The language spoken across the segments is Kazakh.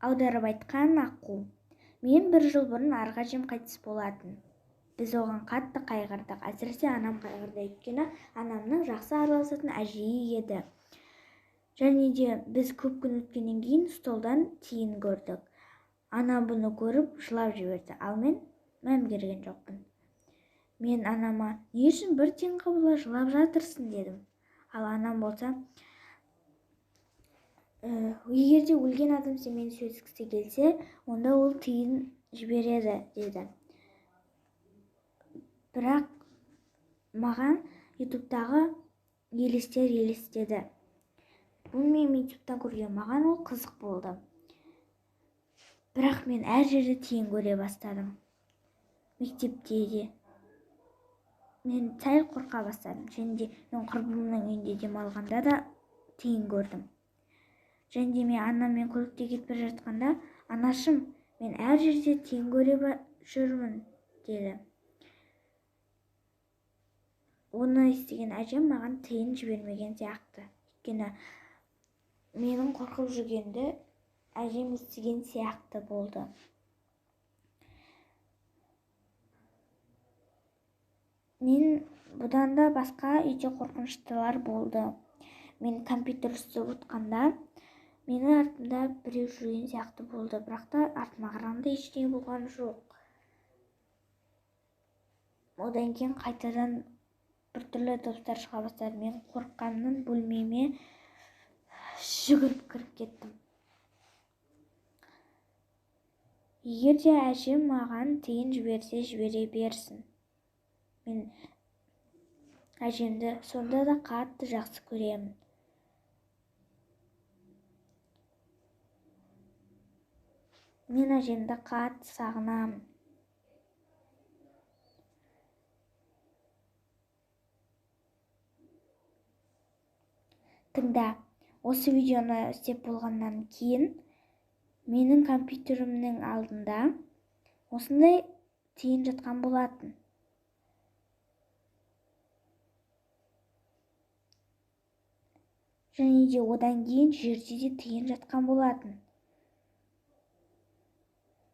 Аударып айтқан Аққу. Мен бір жыл бұрын арғы әжем қайтыс болатын. Біз оған қатты қайғырдық. Әсіресе анам қайғырды. Өйткені анамның жақсы араласатын әжейі еді. Және де біз көп күн өткеннен кейін столдан тиын көрдік. Анам бұны көріп жылап жіберді. Ал мен мән берген жоқпын. Мен анама, не үшін бір тиынға бола жылап жатырсың дедім. Ал анам болса, егер де өлген адам сенімен сөйлескісі келсе, онда ол тиын жібереді деді. Бірақ маған ютубтағы елестер елестеді. Бұл мен ютубтан көрген, маған ол қызық болды. Бірақ мен әр жерде тиын көре бастадым. Мектепте де. Мен сәл қорқа бастадым. Және де мен құрбымның үйінде демалғанда да тиын көрдім. Және де мен анаммен көлікте кетіп бара жатқанда, анашым, мен әр жерде тиын көре жүрмін, деді. Оны естіген әжем маған тиын жібермеген сияқты. Өйткені менің қорқып жүргенді әжем естіген сияқты болды. Мен бұдан да басқа үйде қорқыныштылар болды. Мен компьютер үстінде отқанда менің артымда біреу жүрген сияқты болды, бірақ та артыма қарағанда ештеңе болған жоқ. Одан кейін қайтадан біртүрлі дыбыстар шыға бастады. Мен қорыққаннан бөлмеме жүгіріп кіріп кеттім. Егер де әжем маған тиын жіберсе, жібере берсін. Мен әжемді сонда да қатты жақсы көремін. Мен әжемді қатты сағынамын. Тыңда, осы видеоны істеп болғаннан кейін менің компьютерімнің алдында осындай тиын жатқан болатын. Және де одан кейін жерде де тиын жатқан болатын.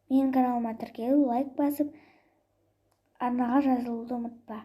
Менің каналыма тіркеліп, лайк басып, арнаға жазылуды ұмытпа.